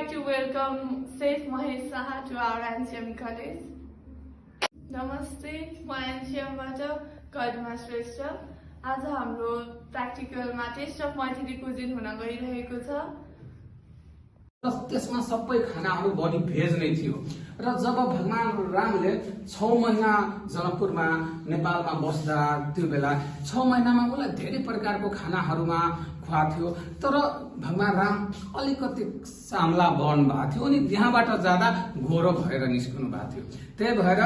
like to welcome Saif Mahesh Saha to our NCM college. Namaste, म NCMबाट गरिमा श्रेष्ठ। आज हाम्रो प्र्याक्टिकलमा test of Maithili cuisine हुन गइरहेको छ। त्यसमा सबै खानाहरू बढी भेज नै थियो र जब भगवान रामले 6 महिना जनकपुरमा नेपालमा बस्दा त्यो बेला 6 महिनामा उलाई धेरै प्रकारको खानाहरूमा खुवाथ्यो तर भगवान राम अलिकति सामला बन भएको थियो अनि त्यहाँबाट जाँदा गोरो भएर निस्कनु भएको थियो। त्यही भएर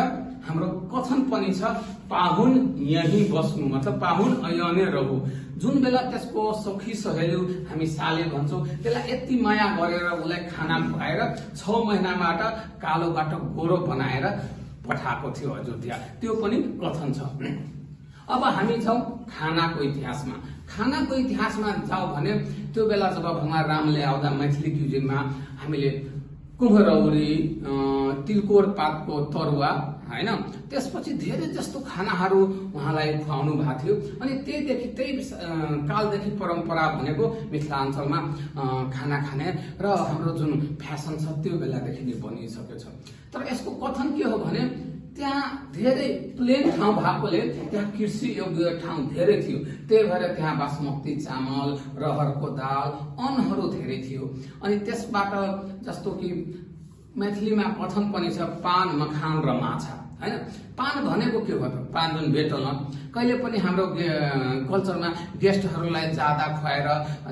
हाम्रो कथन पनि छ पाहुन यही बस्नु मतलब पाहुन यहाँ नै रहु। जुन बेला त्यसको सखी सहेली हामी साले भन्छौं त्यसलाई यति माया गरेर उलाई खाना खुवाएर 6 महिनाबाट कालोबाट गोरो बनाएर पठाएको थियो अयोध्या। त्यो पनि कथन छ। अब हामी जाउँ खानाको इतिहासमा। खानाको इतिहासमा जाउँ भने त्यो बेला जब भगवान रामले आउँदा मैथिली क्युजिनमा हामीले कुम्भरौरी तिलकोर पातको तरुवा हैन त्यसपछि धेरै जस्तो खानाहरू उहाँलाई खुवाउनु भएको थियो अनि त्यही कालदेखि परम्परा भनेको मिथिलाञ्चलमा खाना खाने र हाम्रो जुन फ्यासन छ त्यो बेलादेखि नै बनिसकेको छ। तर यसको कथन के हो भने त्यहाँ धेरै प्लेन ठाउँ भएकोले त्यहाँ कृषि योग्य ठाउँ धेरै थियो। त्यही भएर त्यहाँ बासमती चामल रहरको दाल अन्नहरू धेरै थियो अनि त्यसबाट जस्तो कि मैथिलीमा कथन पनि छ पान मखान र माछा हैन। पान भनेको के हो त पान जुन बेटल कहिले पनि हाम्रो कल्चरमा गेस्टहरूलाई ज्यादा खुवाएर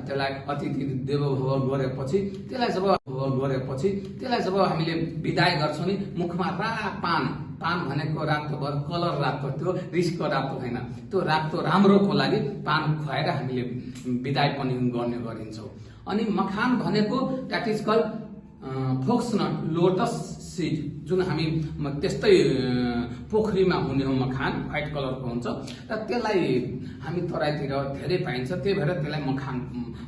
त्यसलाई अतिथि देवो भव गरेपछि त्यसलाई जब हामीले बिदाई गर्छौं नि मुखमा पान पान भनेको रातो भर कलर रातो त्यो रिसको रातो हैन त्यो रातो राम्रोको लागि पान खुवाएर हामीले बिदाई पनि गर्ने गरिन्छौं। अनि मखान भनेको that is called fox nut lotus seed जुन हामी त्यस्तै पोखरीमा हुने हो मखान व्हाइट कलरको हुन्छ र त्यसलाई हामी तराईतिर धेरै पाइन्छ त्यही भएर त्यसलाई मखान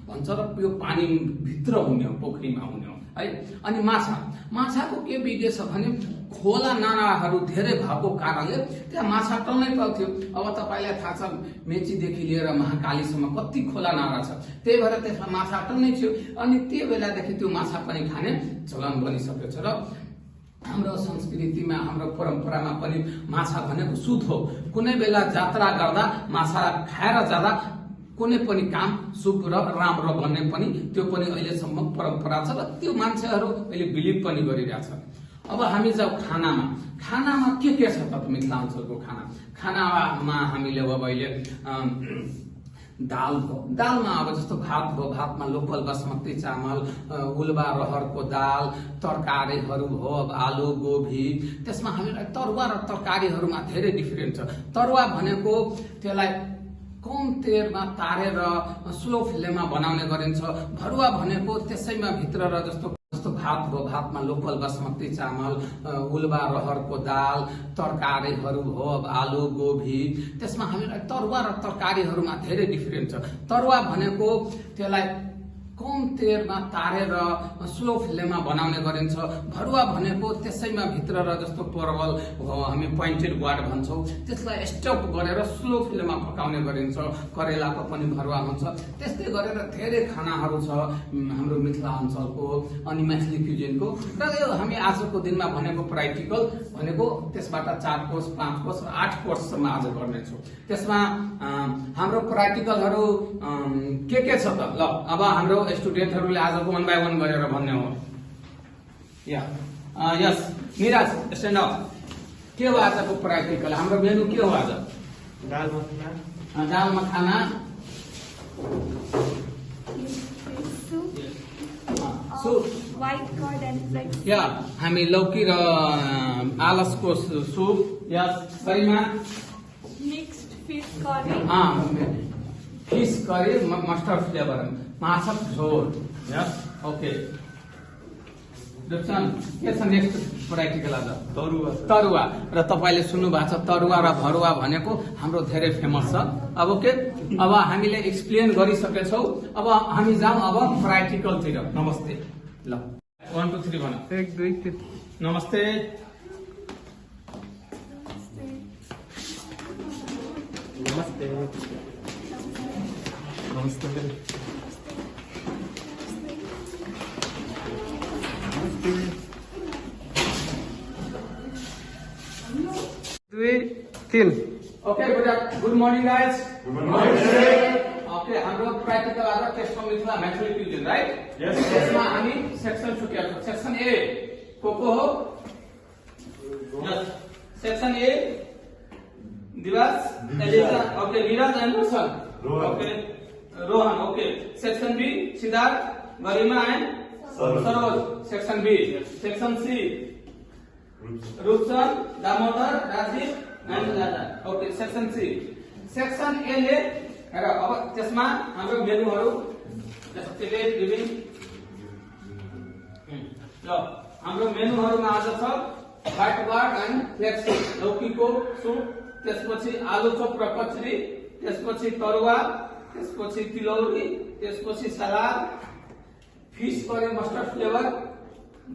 भन्छ र यो पानी भित्र हुने हो पोखरीमा हुने हो है। अनि माछाको के विधि छ भने खोला नालाहरू धेरै भएको कारणले त्यहाँ माछा टल्नै पाउँथ्यो। अब तपाईलाई थाहा छ मेचीदेखि लिएर महाकालीसम्म कति खोला नाला छ त्यही भएर त्यसमा माछा टल्नै थियो अनि त्यो बेलादेखि त्यो माछा पनि खाने चलन बनिसकेको छ र हाम्रो संस्कृतिमा हाम्रो परम्परामा पनि माछा भनेको शुद्ध हो। कुनै बेला यात्रा गर्दा माछा खाएर जाँदा कुनै पनि काम शुभ र राम्रो बन्ने पनि त्यो पनि अहिलेसम्म परम्परा छ र त्यो मान्छेहरू अहिले बिलिभ पनि गरिरहेछ। अब हामी जाउँ खानामा के छ त मिथिलाञ्चलको खानामा हामीले अब अहिले दाल भयो दालमा अब जस्तो भात भयो भातमा लोकल बासमती चामल उल्वा रहरको दाल तरकारीहरू भयो अब आलु गोभी त्यसमा हामीलाई तरुवा र तरकारीहरूमा धेरै डिफरेन्ट छ। तरुवा भनेको त्यसलाई कम तेलमा तारेर स्लो फ्लेममा बनाउने गरिन्छ। भरुवा भनेको त्यसैमा भित्र र जस्तो भात भयो भातमा लोकल बासमती चामल उल्वा रहरको दाल तरकारीहरू भयो अब आलु गोभी त्यसमा हामीलाई तरुवा र तरकारीहरूमा धेरै डिफरेन्ट छ। तरुवा भनेको त्यसलाई कम तेलमा तारेर स्लो फ्लेममा बनाउने गरिन्छ। भरुवा भनेको त्यसैमा भित्र र जस्तो परवल हामी पोइन्टेड गाड भन्छौं त्यसलाई स्टफ गरेर स्लो फ्लेममा पकाउने गरिन्छ। करेलाको पनि भरुवा हुन्छ। त्यस्तै गरेर धेरै खानाहरू छ हाम्रो मिथिलाञ्चलको अनि मैथिली क्युजिनको र यो हामी आजको दिनमा भनेको प्र्याक्टिकल भनेको त्यसबाट 4 कोर्स 5 कोर्स र 8 कोर्ससम्म आज गर्नेछौँ। त्यसमा हाम्रो प्र्याक्टिकलहरू के छ त ल अब हाम्रो स्टुडेन्टहरूले आजको 1 बाइ 1 गरेर भन्ने हो। यस मिराज स्ट्यान्ड अप। के हो आजको प्र्याक्टिकल हाम्रो मेनु के हो आज? दाल मखाना हामी लौकी र आलसको सुप यस गरिमा mixed fish curry fish curry mustard flavour माछा झोल यस ओके। के छ नेक्स्ट प्र्याक्टिकल आज? तरुवा र तपाईले सुन्नु भएको छ तरुवा र भरुवा भनेको हाम्रो धेरै फेमस छ। अब अब हामीले एक्सप्लेन गरिसकेछौँ। अब हामी जाउँ अब प्र्याक्टिकलतिर। नमस्ते ल 1 2 3 भन 1 2 3 नमस्ते Okay, good morning, guys. Good morning, sir. Okay, हाम्रो practical आज taste from Mithila Maithili cuisine, right? Yes, sir. त्यसमा हामी सेक्सन छुट्याएको छौँ. सेक्सन ए को हो? Yes. Section A Diwas, Eliza, okay, Viraj and Roshan. Rohan. Okay, Rohan. Okay. Section B Siddharth, Garima and Saroj. Section B. Section C Rupchand, Damodar, Rajiv and Laja. Okay, section C. Section A ले हेर अब त्यसमा हाम्रो मेनुहरु जस्तै लिभिङ ल हाम्रो मेनुहरुमा आज छ व्हाइट बार्ड एन्ड फ्लेक्सी लौकीको सुप, त्यसपछि आलु चप र कचरी, त्यसपछि तरुवा, त्यसपछि तिलौरी, त्यसपछि salad, fish curry mustard flavour,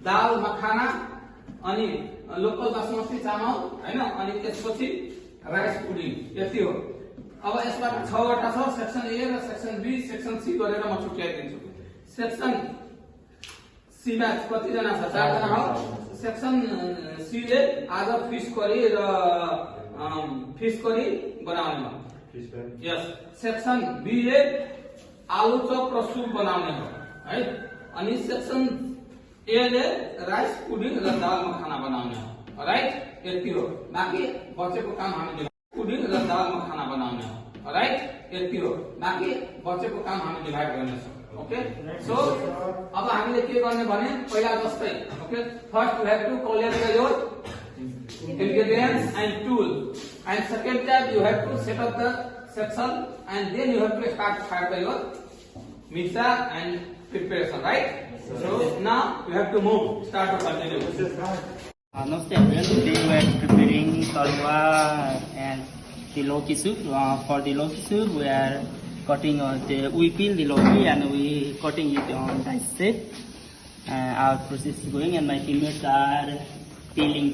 दाल मखाना अनि लोकल बासमती चामल हैन, अनि त्यसपछि राइस पुडिङ. यति हो. अब यसमा 6 वटा छ. सेक्सन ए र सेक्सन बी, सेक्सन सी गरेर म छुट्याइदिन्छु. सेक्सन सी मा कति जना छ? 4 जना हो. सेक्सन सी ले आज फिश करी बनाउने हो. यस. सेक्सन बी ले आलु चप र सुप बनाउने हो है. अनि सेक्सन ए ले राइस पुडिङ र दाल मखाना बनाउने हो. राइट, यति हो. बाकी बचेको काम हामीले पुडिङ र दाल मखाना बनाउने हो. राइट, यति हो. बाकी बचेको काम हामी डिभाइड गर्नेछौँ. ओके, सो अब हामीले के गर्ने भने पहिला जस्तै. Okay, first you have to collect your ingredients and tool, and second time you have to set up the section, and then you have to start your mixer and preparation. Right, so now you have to move, start to continue. Namaste everyone. Today we are preparing tarwa and the loki soup. For the loki soup, we are cutting we peel the loki and we cutting it on dice shape. Our process is going, and my teammates are peeling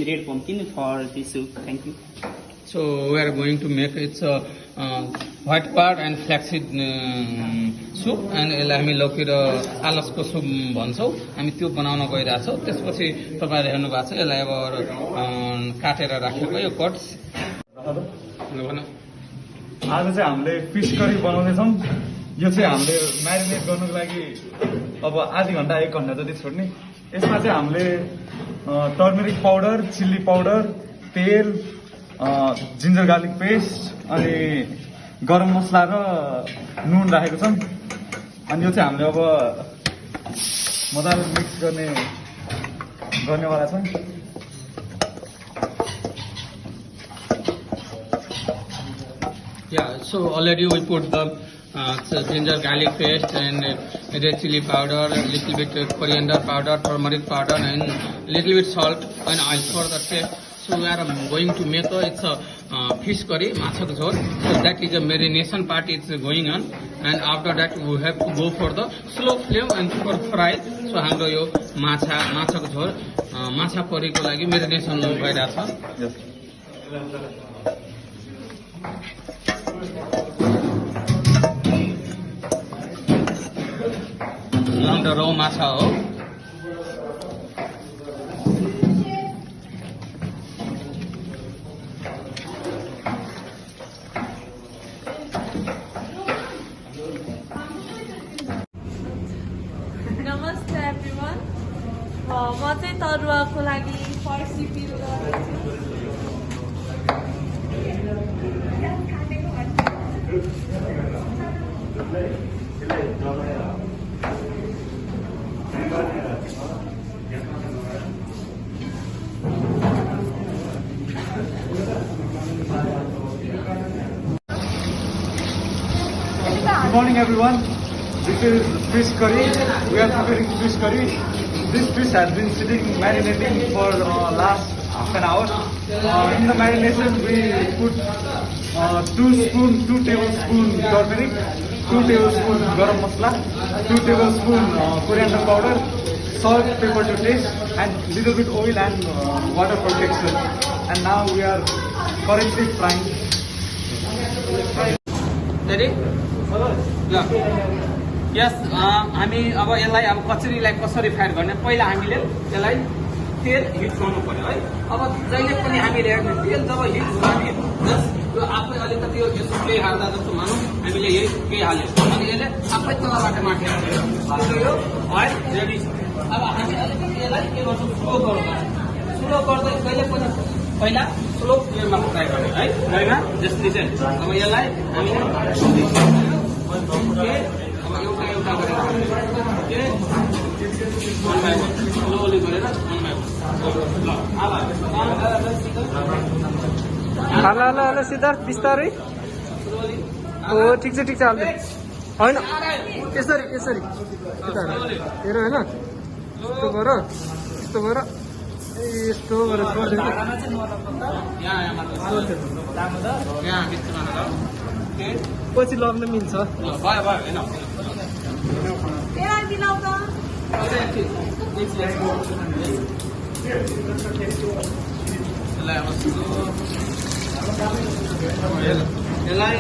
red pumpkin for the soup. Thank you. So we are going to make it white part and flaxseed soup, and यसलाई हामी लौकी र आलसको soup भन्छौँ. हामी त्यो बनाउन गइरहेछौँ. त्यसपछि तपाईहरुले हेर्नु भएको छ यसलाई अब काटेर राखेको यो कट्स. आज चाहिँ हामीले फिश करी बनाउँदैछौँ. यो चाहिँ हामीले म्यारिनेट गर्नुको लागि अब आधी घण्टा 1 घण्टा जति छोड्ने. यसमा चाहिँ हामीले टर्मरिक पाउडर, चिल्ली पाउडर, तेल, जिन्जर गार्लिक पेस्ट अनि गरम मसला र नुन राखेको छौँ. अनि यो चाहिँ हामीले अब मजाले मिक्स गर्नेवाला छौँ. Yeah, so already we put the ginger garlic paste and red chili powder, a little bit coriander powder, turmeric powder, and little bit salt and oil for the taste. So we are going to make it's a fish curry, machak jhol. So that is a marination part is going on, and after that we have to go for the slow flame and for fry. So हाम्रो यो माछाको झोल माछा करीको लागि मेरिनेसन भइरहेछ. हाम्रो रौ माछा हो. नमस्ते एभ्रिवान. म चाहिँ तरुवाको लागि फर्सी पिल गर्दैछु. Good morning everyone. This is fish curry. We are preparing fish curry. This fish has been sitting marinating for last half an hour. In the marination we put 2 tablespoons turmeric, 2 tablespoons garam masala, 2 tablespoons coriander powder, salt, pepper to taste, and little bit oil and water for texture. And now we are currently frying. Ready? Yeah. यस हामी अब यसलाई अब कचरीलाई कसरी fry गर्ने पहिला हामीले यसलाई तेल हिट गर्नु पर्यो है। अब जहिले पनि हामीले तेल जब हिट गर्ने यो आफै अलिकति यसो केही हाल्दा जस्तो मानौँ हामीले यही केही हाल्यो अनि यसले आफै तलबाट माथि यो ओइल रेडी छ। अब हामी अलिकति यसलाई के गर्छौँ स्लो गर्दै कहिले पनि पहिला स्लो फ्लेममा फ्राई गर्ने है फ्राईमा जसले चाहिँ अब यसलाई हामीले अब एउटा गरेर स्लोली गरेर हाल सिद्धार्थ बिस्तारै हो ठिक छ हाल्दै होइन यसरी हेर होइन यस्तो गर पछि लग्न मिल्छ। यसलाई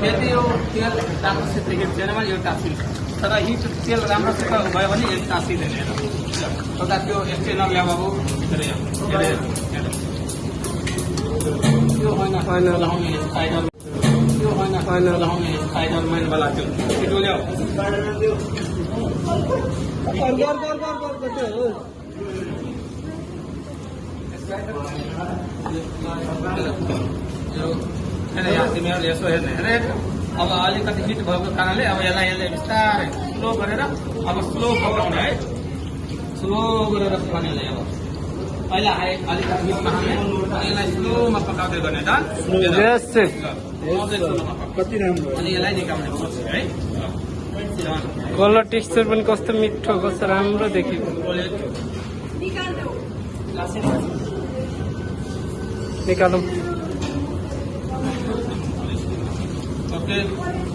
यदि यो तेल राम्रोसित हिट छैन भने यो टाँसिन्छ तर हिट तेल राम्रोसित भयो भने यो टाँसिँदैन तर त्यो यस्तै नल्या बाबु त्यो होइन टाइगर मैनवाला त्यो छिटो ल्याऊ तिमीहरूले यसो हेर्ने हेरे अब अलिकति हिट भएको कारणले अब यसले बिस्तारै स्लो गरेर अब स्लो पकाउने है स्लो गरेर पकाउने अब पहिला अलिकति हिटमा हाल्ने यसलाई स्लोमा पकाउँदै गर्ने त कति राम्रो अनि यसलाई निकाल्ने है कलर टेक्सचर पनि कस्तो मिठो कस्तो राम्रो देखियो निकालौँ ओके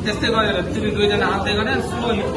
त्यस्तै गरेर तिमी दुईजना हाल्दै गर्ने स्लो हिट